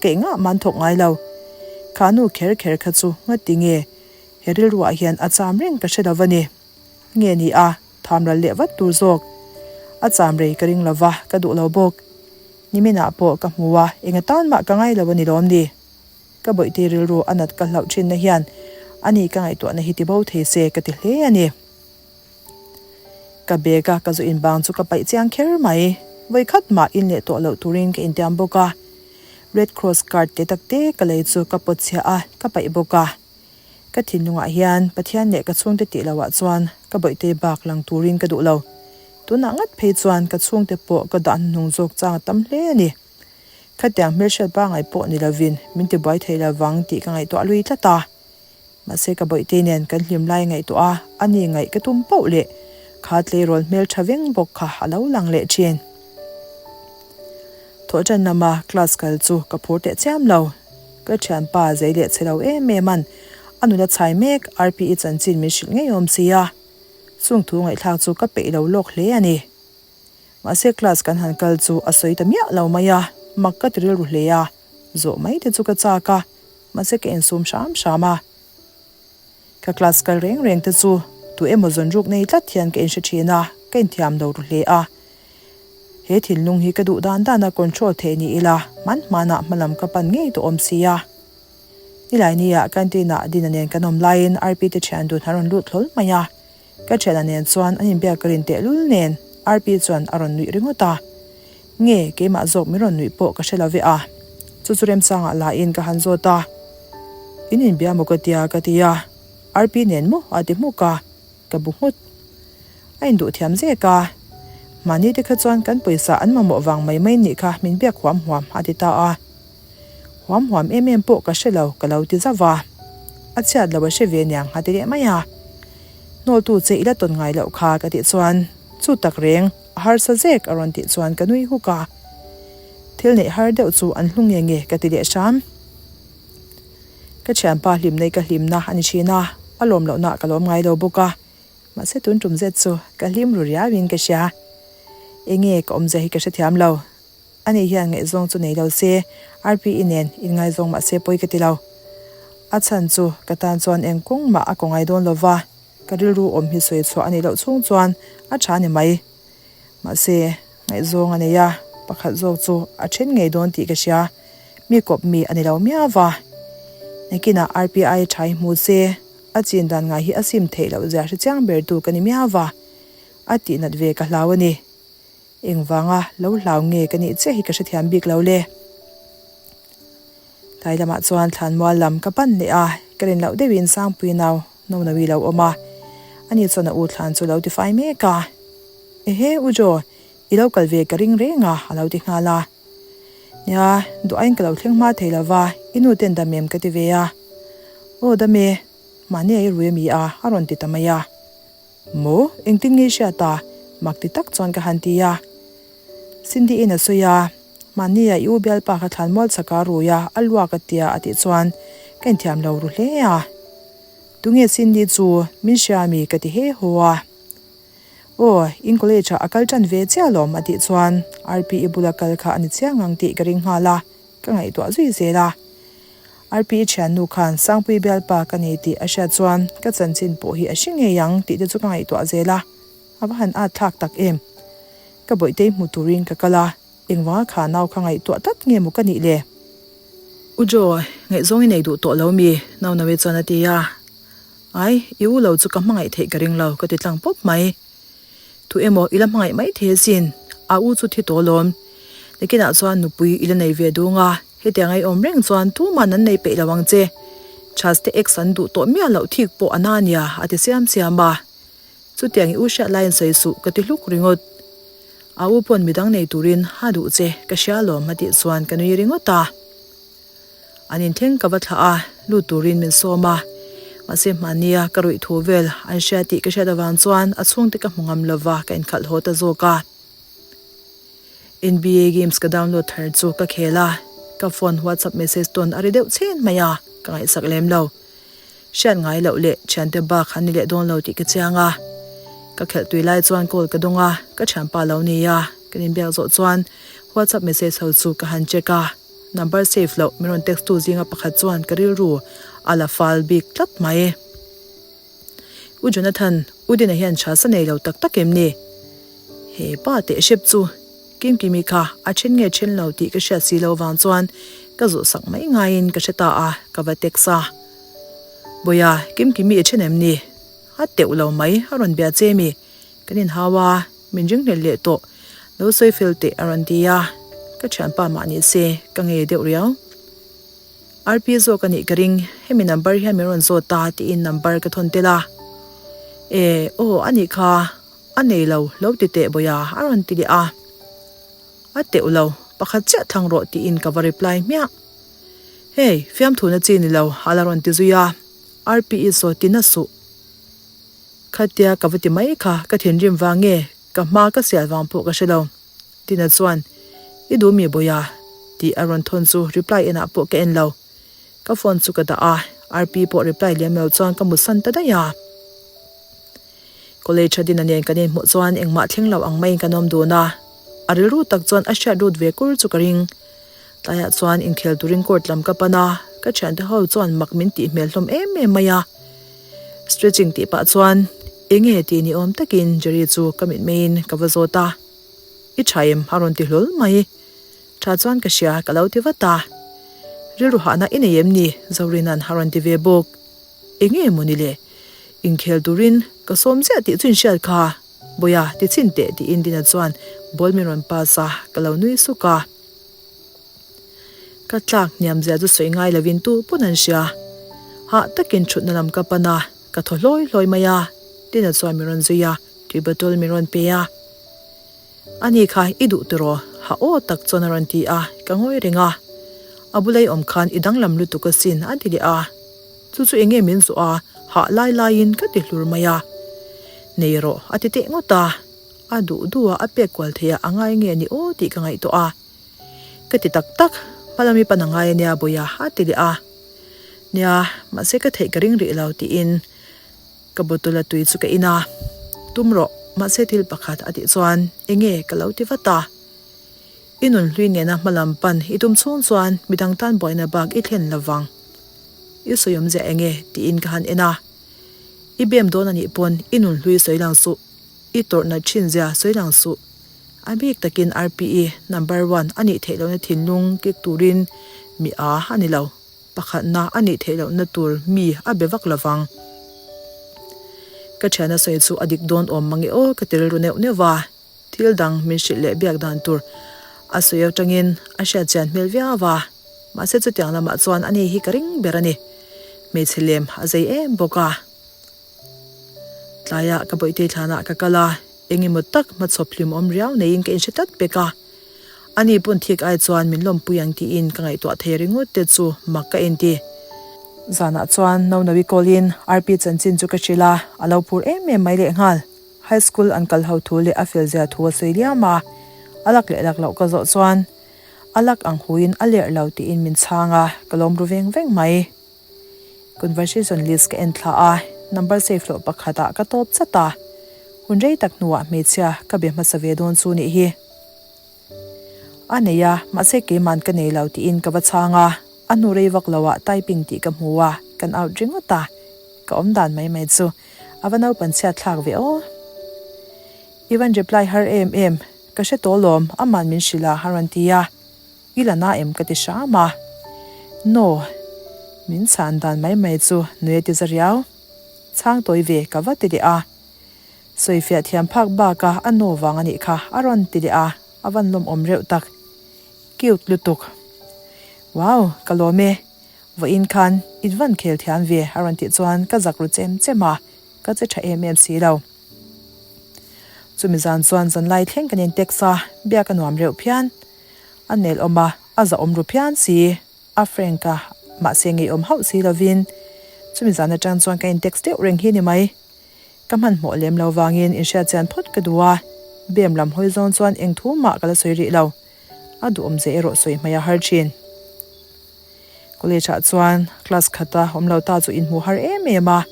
keih ngah man thawk ngai lo. Kha nu kher kher kha chu ngati nge he rilruah hian a cham reng ka hre lo va ni. Nge ni a, tham ral leh vat tur zawk. A cham rei ka ring lo va, ka duh lo bawk. Niminah pawh ka hmu a, enga tan mah ka ngai lo a ni lawm ni? Ka bawihte rilru a nat ka hlauh thinna hian ani ka ngaihtuahna hi tibo thei se ka ti hle a ni. Ka bag a ka zu inbang chu ka paih chiang kher mai. Vawi khat mah in leh tawh loh turin ka intiam bawk a. Red Cross card te tak te ka lei chu ka pawt chhiah a, ka paih bawk a. Ka thinlungah hian Pathian leh ka chhungte tih lohah chuan ka bawihte bak lang turin ka duh lo. Tunah ngat phei chuan ka chhungte pawh ka dah hnuhnung zawk chang a tam hle a ni. Khatiang hmelhriat pangai pawh ni lovin min tibuai thei lovang tih ka ngaihtuah lui tlat a. Mahse ka bawihte nen kan hlim lai ngaihtuah a, ani ngaih ka tum pauh leh kha tleirawl hmeltha veng bawk kha a lo lang leh thin. Thawhṭan lama class kal chu ka phur teh chiam lo. Ka thianpa zei leh chhe lo em em an a nula chhai mek RPE chanchin min hrilh ngei awm si a. Chung thu ngaihthlak chu ka peih lo lawk hle a ni. Mahse class kan han kal chu a sawi ta miah lo mai a, mak ka ti rilru hle a, zawh mai te chu ka chak a, mahse ka insum hram hram a. Ka class kal reng reng te chu tu emaw zawn ruk nei tlat hian ka inhre thin a, ka inthiam lo ru hle a. He thinlung hi ka duh dan dana control theih ni ila hman hmanah hmalam ka pan ngei tawh awm sia. Nilaini-ah canteen-ah Dina nen kan awm laiin Rp te thian dun a rawn lut hlawl mai a. Ka thiana nen chuan an inbiak ka rin tehlul nen Rp chuan a rawn nuih ringawt a. Nge keimah zawk min rawn nuih pawh ka hre lo ve a. Chu chu remchangah lain ka han zawt a. In inbia maw ka tia ka ti a. Rp nen maw a ti hmuk a. Ka bu nghut. A induh thiam zek a. Mahni te kha chuan kan pawisa an mamawh vang mai mai nih kha min biak huam huam a ti ta a. Huam huam em em pawh ka hre lo ka lo ti zauh a. A chhiat lo a hre ve niang a ti leh mai a. Hnawltu che i la tawn ngai loh kha ka tih chuan chu tak reng a harsa zek a rawn tih chuan ka nui huk a. Thil neih har deuh chu an hlu nge nge ka ti leh hram. Ka thianpa hlimna i ka hlimna a ni thin a, a lawm lohna ka lawm ngai lo bawk a. Mahse tun tum zet chu ka hlim ru riauin ka hria. Enge ka awmzia hi ka hrethiam lo. Ani hian ngaihzawng chu nei lo se, RPE nen inngaizawng mah se pawi ka ti lo. A chhan chu ka tan chuan eng kawng mah a kawngai dawn lo va, ka rilru awm hi sawi chhuah a nih loh chhung chuan a tha ni mai. Mahse, ngaihzawng a nei a, pakhat zawk chu a then ngei dawn tih ka hria. Mi kawp mi a ni lo miau va. Nakinah RPI tha hi hmu se, a chin dan ngai hi a sim theih loh zia hre chiang ber tu ka ni miau va. A tihnat ve ka hlau a ni. Engvanga lo hlau nge ka nih chiah hi ka hrethiam bik lo le. Tlai lamah chuan thlanmual lam ka pan leh a, ka rin loh deuhin Sangpui nau Nonowi lo awm a. Ani chuan a u thlan chu lo tifai mek a. Ehe U Jo, i lo kal ve ka ring reng a a lo ti nghal a. Nia, duh aiin ka lo thleng hma thei lo va, i nu ten dam em ka ti ve a. Aw dam e, mahni a i rui ami a, a rawn ti ta mai a. Maw? Engtin nge i hriat a? Mak ti tak chuan ka han ti a. Cindy-in a sawi a, Mahnia i u bialpa kha thlan mual chhaka a rui a, a luak a tia a tih chuan ka inthiam lo ru hle a. Tunge Cindy chu? Min hria ami? Ka ti he haw a. Aw, in college ah a kal tan ve chiah alawm a tih chuan RPE bula kal kha a ni chiang ang tih ka ring nghal a. Ka ngaihtuah zui zel a. RPE thiannu khan Sangpui bialpa ka nei tih a hriat chuan ka chanchin pawh hi a hre ngei ang tih te chu ka ngaihtuah zel a, a va han at thlak tak em. Ka bawihtei hmu turin ka kal a, engvanga kha nau kha ngaihtuah tlat nge maw ka nih le? U Jo, ngaihzawng i nei duh tawh lo mi? Naunawi chuan a ti a. Ai, i u lo chu ka hmangaih theih ka ring lo ka ti tlang pawp mai. Tu emaw i la hmangaih mai thei asin, a u chu thi tawh alawm. Nikinah chuan nupui i la nei ve dung a, hetiang a i awm reng chuan tuman an nei peih lo ang che. Chhas te ex an duh tawh miah loh thik pawh a na nia a ti siam siam a. Chutiang i u hriat laiin sawi suh ka ti hluk ringawt. A u pawn midang nei turin a duh che ka hria lawm a tih chuan ka nui ringawt a. An inthleng ka va thlah a, lut turin min sawm a. Mahse hmahnia ka ruih thu vel an hria tih ka hriat avang chuan a chhungte ka hmu ngam lova ka inkhalh haw ta zawk a. NBA games ka download thar chu ka khel a, ka phone whatsapp message tawn a ri deuh chhen mai a, ka ngaihsak lem lo. Hriat ngai loh leh thiante bak an ni leh dawn lo tih ka chiang a. Ka khelh tui lai chuan call ka dawng a, ka thianpa lo ni a, kan inbiak zawh chuan whatsapp message ho chu ka han check a, number save loh min rawn text tu zinga pakhat chuan ka rilru a la fal bik tlat mai. U Jonathan, U Dina hian tha sa nei lo tak tak em ni? He pa teh hrep chu Kimkimi kha a then nge then lo tih ka hriat si lo vang chuan ka zawh sak mai ngaiin ka hre ta a, ka va text a. Bawiha, Kimkimi i then em ni? A teuh lo mai, a rawn bia che mi? Kan inhau a, min ringhlel leh tawh, lo sawi fel teh a rawn ti a, ka thianpa mah ni se ka ngei deuh riau. RP zawk a nih ka ring, hemi number hian min rawn zawt ta tiin number ka thawn tel a. E, aw a nih kha, a nei lo, lo ti teh bawiha a rawn ti leh a. A teuh lo, pakhat chiah thlang rawh tiin ka va reply hmiah. Hei, fiamthuna chi ni lo a la rawn ti zui a, RP i saw ti na suh. Khatia ka va ti mai kha, ka thinrim vang nge, ka hma ka sial vang pawh ka hre lo. Tina chuan, I duh mi Bawiha? tih a rawn thawn chu reply enah pawh ka en lo. Ka phone chu ka dah a, RP pawh reply lem lo chuan ka mutsan ta daih a. College a Dina nen kan inhmuh chuan engmah thleng lo ang maiin kan awm dun a, a rilru tak chuan a hriat rut ve kur chu ka ring. Tlaiah chuan inkhel turin court lam ka pan a, ka thiante ho chuan mak min tih hmel hlawm em em mai a. Stretching tih pah chuan enge tih ni awm takin Jerry chu ka mitmeiin ka va zawt a. I tha em? a rawn ti hlawl mai. Tha chuan ka hria, ka lo ti vat a. Rilru hahna i nei em ni? Zorina'n a rawn ti ve bawk. Eng nge maw ni le? Inkhel turin ka sawm chiah tih chu inhriat kha. Bawiha, ti chhin teh tiin Dina chuan ball min rawn pass a, ka lo nui suk a. Ka tlak hniam zia chu sawi ngai lovin tu pawn an hria. Hah takin thutna lam ka pan a, ka thaw hlawi hlawi mai a. Dina chuan min rawn zui a. Tui bottle min rawn pe a. Ani kha i duh tiraw? Ha aw tak chuan a rawn ti a, ka ngawi reng a. A bula i awm khan i danglam lutuk asin a ti leh a. Chu chu enge min zawh a, hah lai laiin ka ti hlur mai a. Nei rawh a ti teh ngawt a. A duh duh a, a pek kual theih a, a ngai nge ni aw tih ka ngaihtuah a. Ka ti tak tak, hmalam i pan a ngai ania Bawiha a ti leh a. Nia, mahse ka theih ka ring rih lo tiin. Ka bottle a tui chu ka in a, Tum rawh, mahse thil pakhat a tih chuan enge ka lo ti vat a. I nun hlui nena hma lam pan i tum chhung chuan midang tan buaina bak i thlen lo vang. I sawi awmzia enge tiin ka han en a. I bem dawn a nih pawn i nun hlui sawi lang suh, i tawrhna thin zia sawi lang suh. A bik takin RPE number one a nih theih lohna thinlung kik turin mi a a ni lo. Pakhatna a nih theih lohna tur mi a be vak lovang. Ka thiana sawi chu a dik dawn awm mange aw ka ti rilru neuh neuh va, thil dang min hrilh leh biak dan tur a sawi atangin a hriat chian hmel viau va, mahse chutiang lamah chuan ani hi ka ring ber a ni. Hmeichhe lem a zei em bawk a. Tlaiah ka bawihte thlanah ka kal a, engemaw tak hmachhawp hlim awm riau neiin ka inhre tlat pek a. Ani pawn thik ai chuan min lawmpui ang tiin ka ngaihtuah thei ringawt te chu mak ka inti. Zanah chuan Nonovi call-in RP chanchin chu ka hrilh a, a lo phur em em mai lehnghal. High school an kal ho thu leh a fel zia thu a sawi liam a, a lak leh lak loh ka zawh chuan a lak ang huin a lerh lo tiin min chhang a, ka lawm ru veng veng mai. Conversation list ka en thla a, number save loh pakhatah ka tawp chat a, hun rei tak hnuah hmeichhia ka be hmasa ve dawn chu nih hi. A nei a, mahse keiman ka nei lo tiin ka va chhang a, a hnu rei vak loah typing tih ka hmu a, kan out ringawt a, ka awm dan mai mai chu a va naupan chhiat thlak ve aw. I van reply har em em, ka hre tawh lawm, aman min hrilh a a rawn ti a, i la na em ka ti hram a, No, min chhan dan mai mai chu nui a ti za riau, chhang tawi ve ka va ti leh a. Sawifiah thiam phak bak a a nu vang a nih kha a rawn ti leh a, a van lawmawm reuh tak. Cute lutuk. Wow, ka lawm e. Vawiin khan in van khel thiam ve a rawn tih chuan ka zak ru chem chem a, ka che tha em em si lo. Chumi zan chuan zanlai thleng kan in text a, biak a nuam reuh phian. A nel awm a, a zahawm ru phian si. A frank a, mahse ngeiawm hauh si lovin. Chumi zan atang chuan ka in text deuh reng hi ni mai. Ka hmanhmawh lem lo vangin inhriat chian phawt ka duh a, bem lam hawi zawng chuan eng thu mah ka la sawi rih lo. A duhawm ze erawh sawi hmai a har thin. College ah chuan class khata awm lo ta chu inhmuh har em em a,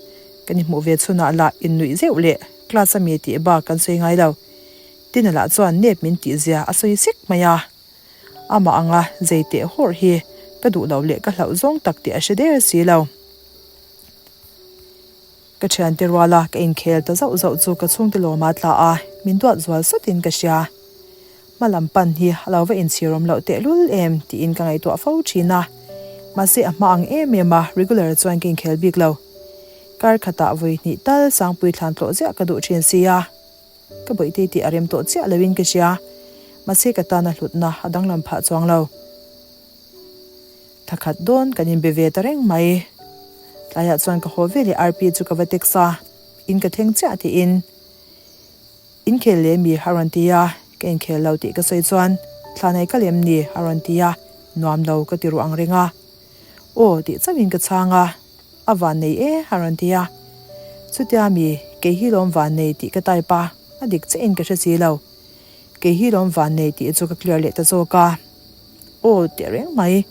kan inhmuh ve chhunah lah innuih zeuh leh class a mi tih bak kan sawi ngai lo. Tina lah chuan nep min tih zia a sawi sek mai a. Amah anga zei teh hawrh hi ka duh lo leh ka hlauh zawng tak tih a hre der si lo. Ka thiante ruala ka inkhel ta zauh zauh chu ka chhungte lawma tla a, min duat zual sawtin ka hria. Hma lam pan hi a lo va inchhir awm loh tehlul em tiin ka ngaihtuah fo thin a. Mahse a hma ang em em a, regular chuan ka inkhel bik lo. Kar khatah vawi hnih tal Sangpui thlan tlawh ziah ka duh thin sia. Ka bawihte tih a rem tawh chiah loin ka hria. Mahse ka tana hlutna a danglam phah chuang lo. Thla khat dawn kan inbe ve ta reng mai. Tlaiah chuan ka haw ve leh Arpi chu ka va text a, in ka thleng chiah tiin inkhel leh mi a rawn ti a, ka inkhel lo tih ka sawi chuan thla nei ka lem ni a rawn ti a, nuam lo ka ti ruh ang reng a. Aw tih chauhin ka chhang a, a van nei e a rawn ti a. Chutia mi kei hi lawm van nei tih ka type a, a dik chiahin ka hre si lo. Kei hi lawm van nei tih chu ka clear leh ta zawk a. Aw teh reng mai,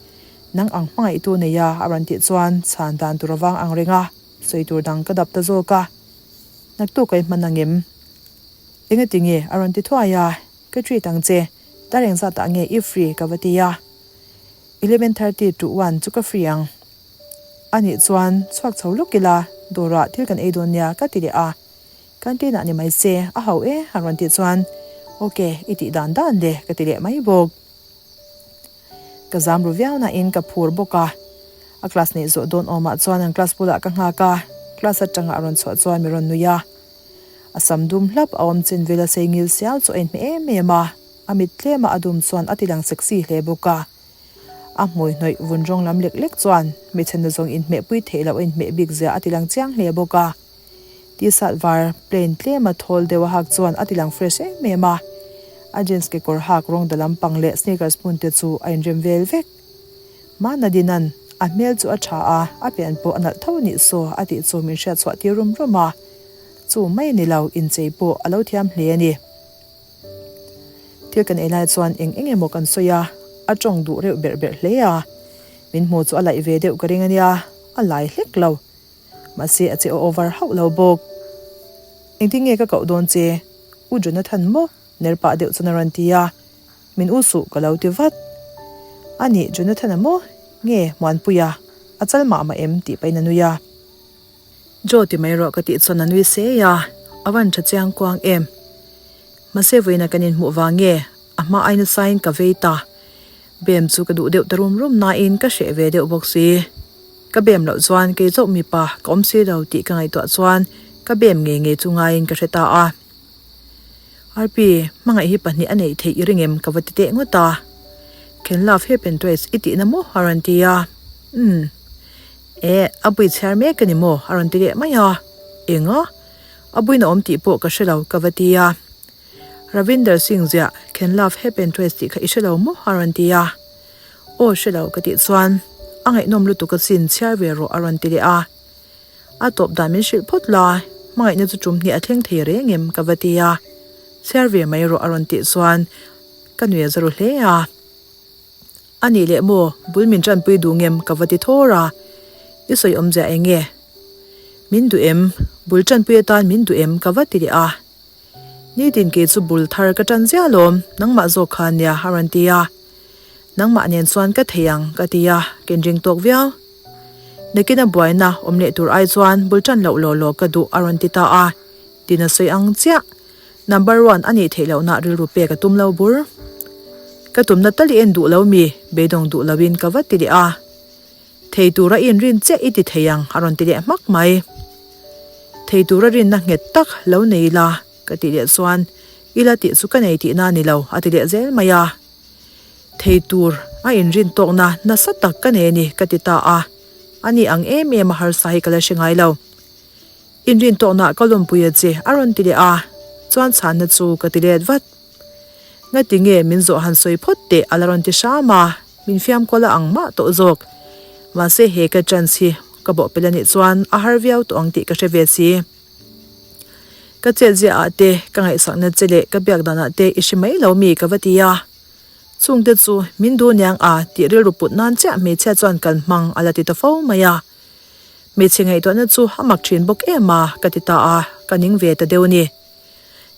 nang ang hmangaihtu nei a a rawn tih chuan chhan dan tur avang ang reng a, sawi tur dang ka dap ta zawk a. Naktuk ka i hman ang em? Engati nge a rawn ti thuai a, ka treat ang che, ta reng zat ah nge i free ka va ti a. 11:30 to 1 chu ka free ang. Anih chuan chhuak chho lawk ila, dawrah thil kan ei dawn nia ka ti leh a. Canteen ah ni mai se, a hauh e a rawn tih chuan Ok, i tih dan dan le ka ti leh mai bawk. Ka zam ru viau nain ka phur bawk a, a class neih zawh dawn awmah chuan an class bulah ka nghak a, class atanga a rawn chhuah chuan mi rawn nui a. A sam dum hlap a awm chin vel a sei ngil siau chu a inhmeh em em a, a mit tlema a dum chuan a ti lang sexy hle bawk a. A hmui hnawih vun rawng lam lek lek chuan hmeichhe nu zawng inhmehpui theih loh a inhmeh bik zia a ti lang chiang hle bawk a. T-shirt var plain tlema thawl deuh a hak chuan a ti lang fresh em em a. A jeans kekawr hak rawng da lampang leh sneakers hmun te chu a inrem vel vek. Mahna Dina'n a hmel chu a tha a, a pian pawh a nalh tho anih saw a tih chu min hriat chhuah tir rum rum a. Chu mai a ni lo, inchei pawh a lo thiam hle a ni. Thil kan ei lai chuan eng eng emaw kan sawi a, a tawng duh reuh berh berh hle a. Min hmu chu a laih ve deuh ka ring a nia, a lai hlek lo. Mahse a che over hauh lo bawk. Engtin nge ka koh dawn che? U Jonathan maw? Ner pah deuh chuan a rawn ti a. Min u suh ka lo ti vat. Anih Jonathan-a maw? Nge Muanpuia? A chal mah mah em? tih pahin a nui a. Jo ti mai rawh ka tih chuan a nui sei a, a van tha chiang kuang em? Mahse vawiina kan inhmuh vang nge? A hma aina sain ka vei ta. Bem chu ka duh deuh ta rum rum nain ka hreh ve deuh bawk si. Ka bem loh chuan kei chauh mipa ka awm si lo tih ka ngaihtuah chuan ka bem ngei ngei chu ngaiin ka hre ta a. Arpi, hmangaih hi pahnih a neih theih i ring em ka va ti teh ngawt a. Can love happen twice i tihna maw a rawn ti a. Umm. Eh, a bui chhiar mek a ni maw a rawn ti leh mai a. Enga? A buina awm tih pawh ka hre lo ka va ti a. Ravinder Singh ziah Can Love Happen Twice tih kha i hre lo maw? a rawn ti a. Aw hre lo ka tih chuan a ngaihnawm lutuk asin chhiar ve rawh a rawn ti leh a. A tawp dan min hrilh phawt la, hmangaihna chu tum hnih a thleng thei reng em ka va ti a. Chhiar ve mai rawh a rawn tih chuan ka nui a za ru hle a. A nih leh maw bul min tanpui duh ngem ka va ti thawr a. I sawi awmzia eng nge? Min duh em? Bul tanpui atan min duh em ka va ti leh a. Nitin kei chu bul thar ka tan ziah alawm, nangmah zawk kha nia a rawn ti a. Nangmah nen chuan ka thei ang ka ti a, ka inring tawk viau. Nakina buaina awm leh tur ai chuan bul tan loh law law ka duh a rawn ti ta a, tin a sawi ang chiah. Number one a nih theih lohna rilru pek a tum lo bur. Ka tumna tal i en duh lo mi, beidawng duh loin ka va ti leh a. Thei tura i inrin chiah i ti thei ang a rawn ti leh hmak mai. Thei tura rinna nghet tak lo nei la ka tih leh chuan i la tih chu ka nei tihna a ni lo a ti leh zel mai a. Thei tur a inrin tawkna nasa tak ka nei a ni ka ti ta a. Ani ang em em a harsa hi ka la hre ngai lo. Inrin tawhna ka lawmpui a che a rawn ti leh a, chuan chhanna chu ka ti let vat. Ngati nge min zawh han sawi phawt teh a la rawn ti hram a, min fiam kual a ang mah tawh zawk. Mahse he ka chance hi ka bawh pel anih chuan a har viau tawh ang tih ka hre ve si. Ka chet ziah ah te, ka ngaihsakna che leh ka biak danah te i hre mai lo mi ka va ti a. Chungte chu min duh niang a tih rilru put nan chiah hmeichhia chuan kan hmang a la ti ta fo mai a. Hmeichhe ngaihtuahna chu a mak thin bawk em a ka ti ta a, ka ning ve ta deuh a ni.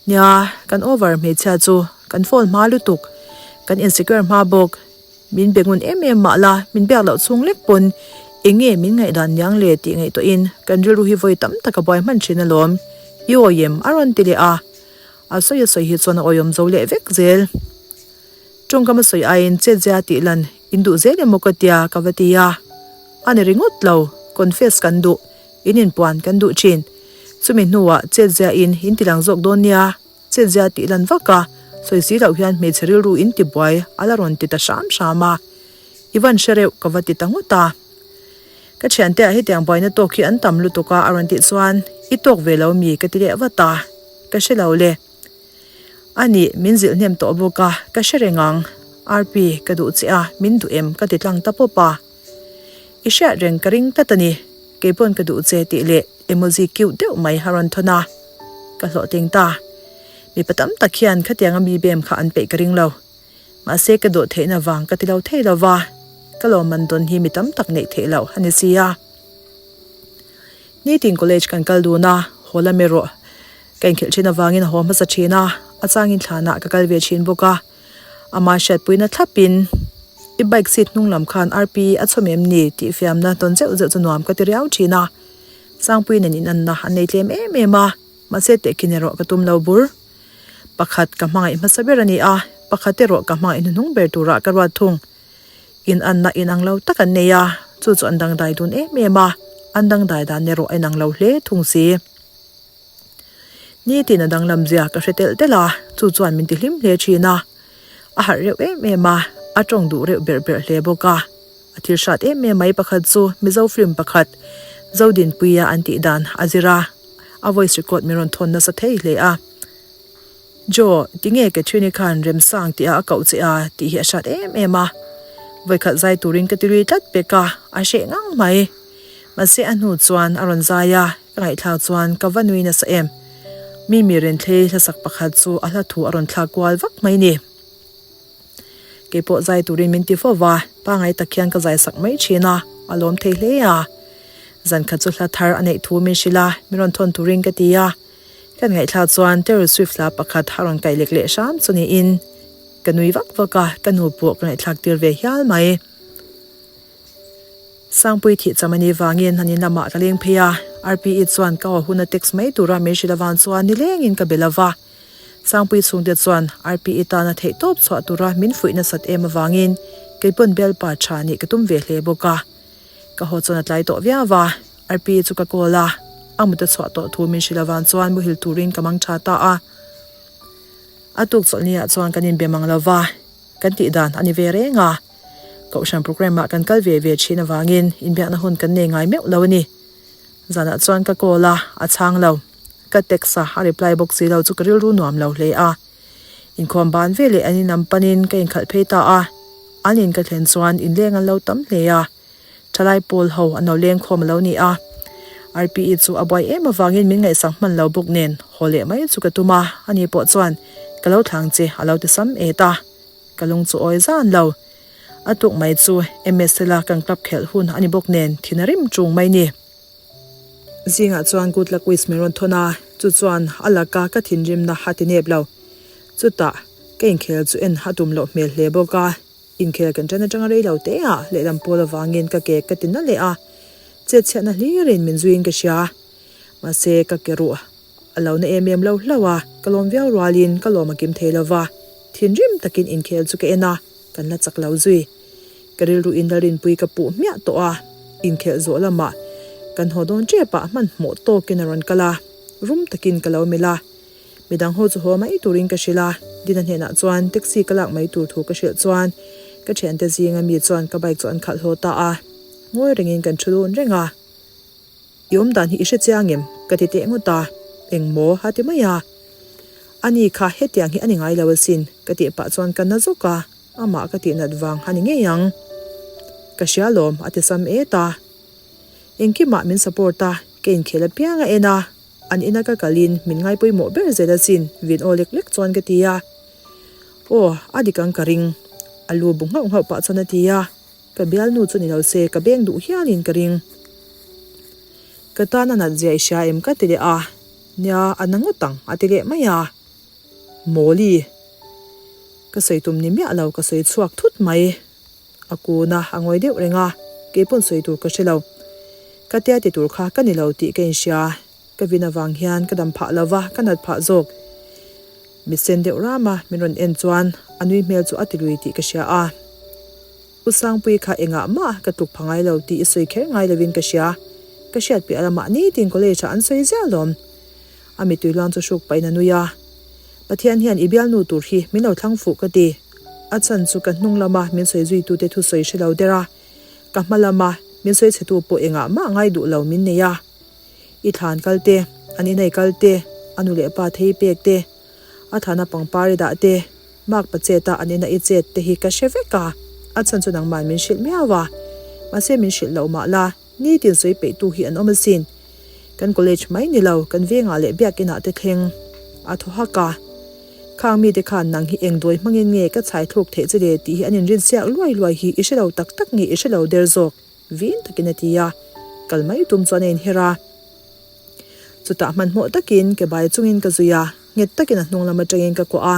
Nia, kan over hmeichhia chu kan phone hma lutuk, kan insecure hma bawk. Min be ngun em em mah la, min biak loh chhung lek pawn eng nge min ngaihdan niang le tih ngaihtuahin kan rilru hi vawi tam tak a buai hman thin alawm. I awi em? a rawn ti leh a. A sawi a sawi hi chuan a awiawm zo leh vek zel. Tawngkam a sawi aiin chetzia tih lan in duh zel emaw ka tia ka va ti a. A ni ringawt lo, confess kan duh, in inpuan kan duh thin. Chumi hnuah chetzia in in ti lang zawk dawn nia, chetzia tih lan vak a, sawi si loh hian hmeichhe rilru in ti buai a la rawn ti ta hram hram a. I van hre reuh ka va ti ta ngawt a. Ka thiante ah hetiang buaina tawk hi an tam lutuk a a rawn tih chuan i tawk ve lo mi ka ti leh vat a, ka hre lo le. A nih, min zilh hnem tawh bawk a, ka hre reng ang. Rp, ka duh che a, min duh em? Ka ti tlang ta pawp a. I hriat reng ka ring tlat a ni. Keipawn ka duh che tih leh emoji cute deuh mai a rawn thawn a. Ka hlawhtling ta. Mipa tam tak hian khatianga mi bem kha an peih ka ring lo. Mahse ka dawh theihna vang ka ti lo thei lo va, ka lawmman dawn hi mi tam tak neih theih loh a ni si a. Nitin college kan kal dun a, haw lam erawh ka inkhelh thin avangin a haw hmasa thin a, a changin thlanah ka kal ve thin bawk a. Ama hriatpuina thlapin i bike seat hnung lam khan RP a chhawm em ni tih fiamna tawn zeuh zeuh chu nuam ka ti riau thin a. Sangpui nen inanna an nei tlem em em a, mahse tehkhin erawh ka tum lo bur. Pakhat ka hmangaih hmasa ber a ni a, pakhat erawh ka hmangaih hnuhnung ber turah ka ruat thung. Inanna inang lo tak an nei a, chu chu an dangdai dun em em a, an dangdai dan erawh a inang lo hle thung si. Nitin a danglam zia ka hre telh telh a, chu chuan min ti hlim hle thin a. A harh reuh em em a, a tawng duh reuh berh berh hle bawk a. A thil hrat em em mai pakhat chu Mizo film pakhat Zodinpuia an tih dan a zir a, a voice record min rawn thawn nasa thei hle a. Joe, tinge Catherine-i khan Remsang tih a a koh che a tih hi a hrat em em a. Vawikhat zai turin ka ti ri tlat pek a, a hreh ngang mai. Mahse a hnu chuan a rawn zai a, ka ngaihthlak chuan ka va nui nasa em. Mimi Renthlei hlasak pakhat chu a hla thu a rawn thlak kual vak mai ni. Kei pawh zai turin min ti fo va, pangai tak hian ka zai sak mai thin a, a lawm thei hle a. Zan khat chu hla thar a neih thu min hrilh a, min rawn thawn turin ka ti a. Kan ngaihthlak chuan Taylor Swift hla pakhat a rawn kaih lek leh hram chu niin ka nui vak vak a, ka nu pawh ka ngaihthlak tir ve hial mai. Sangpui thih cham a nih vangin an in lamah ka leng phei a, RPE chuan ka haw hun a text mai tura min hrilh avang chuan nilengin ka be lo va. Sangpui chhungte chuan RPE tana theih tawp chhuah tura min fuih nasat em avangin keipawn bialpa tha nih ka tum ve hle bawk a. Ka haw chuan a tlai tawh viau a, RPE chu ka call a, a mut a chhuah tawh thu min hrilh avang chuan muhil turin ka mang tha ta a. A tuk chawlhniah chuan kan inbe mang lo va, kan tih dan a ni ve reng a. Kohhran programme ah kan kal ve ve thin avangin inbiakna hun kan nei ngai meuh lo a ni. Zanah chuan ka call a, a chhang lo. Ka text a, a reply bawk si lo chu ka rilru nuam lo hle a. Inkhawm ban ve leh an in lam panin ka inkhalh phei ta a. An in ka thlen chuan inleng an lo tam hle a. Thalai pawl ho an lo leng khawm a lo ni a. RPE chu a buai em avangin min ngaihsak hman lo bawk nen haw leh mai chu ka tum a, ani pawh chuan ka lo thlang che a lo ti sam et a. Ka lung chu awi zan lo. A tuk mai chu MSL a kan club khelh hun a ni bawk nen thin a rim ṭung mai ni. Zingah chuan good luck wish min rawn thawn a, chu chuan a laka ka thinrimna a ti nep lo. Chutah, ka inkhel chu en a tum loh hmel hle bawk a, inkhel kan ṭan aṭanga rei lo te ah lehlam pawl avangin ka ke ka ti na leh a, chetchhiahna hlirin min zuiin ka hria. Mahse, ka ke ruh a lo na em em lo hlauh a, ka lawm viau rualin ka lawm a kim thei lo va, thinrim takin inkhel chu ka en a, kan la chak lo zui. Ka rilru in Lalrinpui ka puh hmiah tawh a, inkhelh zawh lamah kan haw dawn tep ah hmanhmawh tawkin a rawn kal a, rum takin ka lo melh a. Midang ho chu haw mai turin ka hrilh a, Dina hnenah chuan taxi ka lak mai tur thu ka hrilh chuan ka thiante zinga mi chuan ka bike chu an khalh haw ta a. Ngawi rengin kan thu dun reng a. I awm dan hi i hre chiang em? Ka ti teh ngawt a. Eng maw? A ti mai a. Ani kha hetiang hi a ni ngai lo asin, ka tih pah chuan ka na zawk a, amah ka tih nat vang a ni ngei ang. Ka hria lawm, a ti sam et a. Engkimah min support a, ka inkhel apiang a en a, an ina ka kalin min ngaipawimawh ber zel asin, vin aw lek lek chuan ka ti a. Aw, a dik ang ka ring, a lu bu nghauh nghauh pah chuan a ti a. Ka bialnu chu ni lo se ka beng duh hialin ka ring. Ka tan a nat zia i hria em ka ti leh a, nia a na ngawt ang a ti leh mai a. Mawli! Ka sawi tum ni miah lo ka sawi chhuak thut mai. A kun a, a ngawi deuh reng a, kei pawn sawi tur ka hre lo. Ka tia ti tur kha ka ni lo tih ka inhria. Ka vin avang hian ka dam phah lo va, ka nat phah zawk. Mit sen deuh ram a, min rawn en chuan a nui hmel chu a ti lui tih ka hria a. U Sangpui kha engah mah ka tluk pha ngai lo tih i sawi kher ngai lovin ka hria. Ka hriat piah lamah nitin college ah an sawi ziah alawm. A mittui luang chu hruk pahin a nui a. Pathian hian i bialnu tur hi min lo thlang fuh ka ti. A chhan chu ka hnung lama min sawi zuitute thusawi hre lo der a. Ka hma lama min sawi chhetu pawh engah mah ngai duh lo min nei a. I thlan kal te, an inei kal te, a nu leh pa thei pek te, a thana pangpar i dah te, mark pa chet a an ina i chet te hi ka hre vek a, a chhan chu nangman min hrilh miau a, mahse min hrilh loh mah la, nitin sawi peih tu hi an awm asin. Kan college mai ni lo, kan vengah leh biakinah te thleng a thaw hak a. Khang mite khan nang hi eng dawi hmangin nge ka chhai thluk theih che le tih hi an inrin siak luai luai hi i hre lo tak tak nge i hre lo der zawk. Vin takin a ti a, kal mai tum chuan a inher a. Chutah hmanhmawh takin ke bai chungin ka zui a, nghet takin a hnung lam atangin ka kuah a.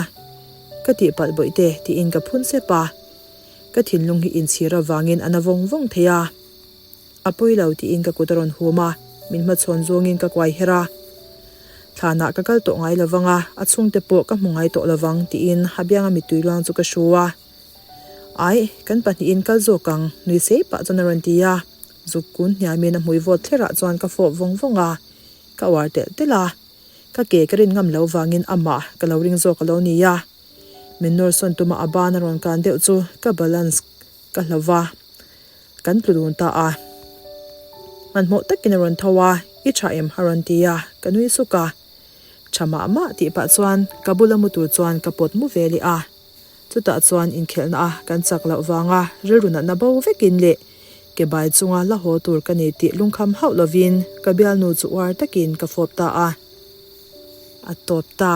Ka tihpalh bawih te tiin ka phun sep a. Ka thinlung hi inchhir avangin a na vawng vawng thei a. A pawi lo tiin ka kut a rawn hum a, min hmachhawn zawngin ka kuai her a. Thlanah ka kal tawh ngai lovang a, a chhungte pawh ka hmu ngai tawh lovang tiin a bianga mittui luang chu ka hru a. Ai, kan pahnihin kal zawk ang, nui sei pah chuan a rawn ti a. Zuk kun hniamin a hmui vawt thlerah chuan ka fawp vawng vawng a, ka uar telh telh a. Ka ke ka rin ngam lo vangin amah ka lo ring zawk a lo ni a. Min nawr sawn tuma a ban a rawn kan deuh chu ka balance ka hlo va, kan tlu dun ta a. Hmanhmawh takin a rawn tho a, I tha em? a rawn ti a, ka nui suk a. Tha mah mah tih pah chuan ka bula mu tur chuan ka pawt mu ve leh a. Chutah chuan inkhelhna a kan chak loh vanga rilru natna bo vekin leh ke bai chunga la haw tur ka ni tih lungkham hauh lovin ka bialnu chu uar takin ka fawp ta a. A tawp ta.